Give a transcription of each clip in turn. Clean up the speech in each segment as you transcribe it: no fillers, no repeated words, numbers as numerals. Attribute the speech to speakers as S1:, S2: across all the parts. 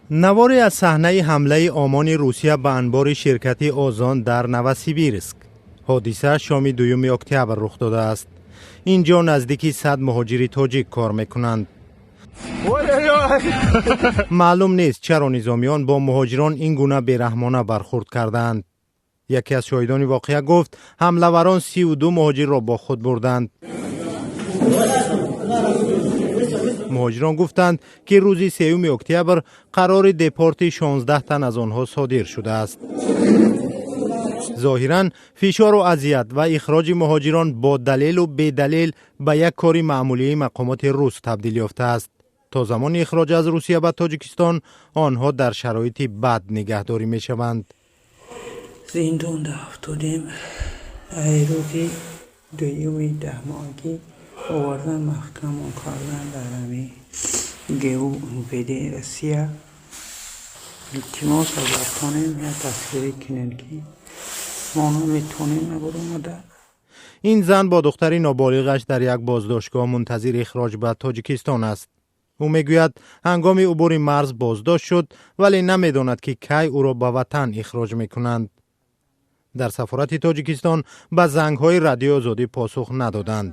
S1: Наворе аз саҳнаи ҳамлаи ОМОНи Русия ба анбори ширкати «Озон» дар Новосибирск. Ҳодиса шоми 2 октябр рух додааст. Ин ҷо наздики 100 муҳоҷири тоҷик кор мекунанд. Маълум нест, чаро низомиён бо муҳоҷирон ин гуна бераҳмона бархурд кардаанд. Яке аз шоҳидони воқеа гуфт, ҳамлаварон 32 муҳоҷирро бо худ бурданд. Муҳоҷирон гуфтанд, ки рӯзи 3 октябр қарори депорти 16 тан аз онҳо содир шудааст. Зоҳиран, фишору азият ва ихроҷи муҳоҷирон бо далелу бедалел ба як кори маъмулии мақомоти рус табдил ёфтааст. То замони ихроҷ аз Русия ба Тоҷикистон онҳо дар шароити бад нигаҳдорӣ мешаванд.
S2: Зиндонда афтодем. Ай рӯзи дуюми даҳмоҳагӣ овардан, маҳкамон кардан дар ҳами ГУ МВД Россия. Илтимос, агар тонем, як дастгирӣ кунем, ки мо наметонем набаромада.
S1: Ин зан бо духтари ноболиғаш дар як боздоштгоҳ мунтазири ихроҷ ба Тоҷикистон аст. Ӯ мегӯяд, ҳангоми убури марз боздошт шуд, вале намедонад, ки кай ӯро ба ватан ихроҷ мекунанд. Дар сафорати Тоҷикистон ба зангҳои Радиои Озодӣ посух надоданд.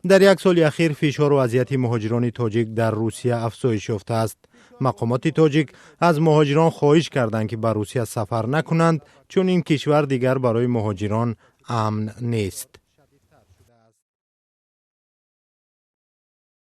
S1: Дар як соли ахир фишору азияти муҳоҷирони тоҷик дар Русия афзоиш ёфтааст. Мақомоти тоҷик аз муҳоҷирон хоҳиш карданд, ки ба Русия сафар накунанд, чун ин кишвар дигар барои муҳоҷирон амн нест.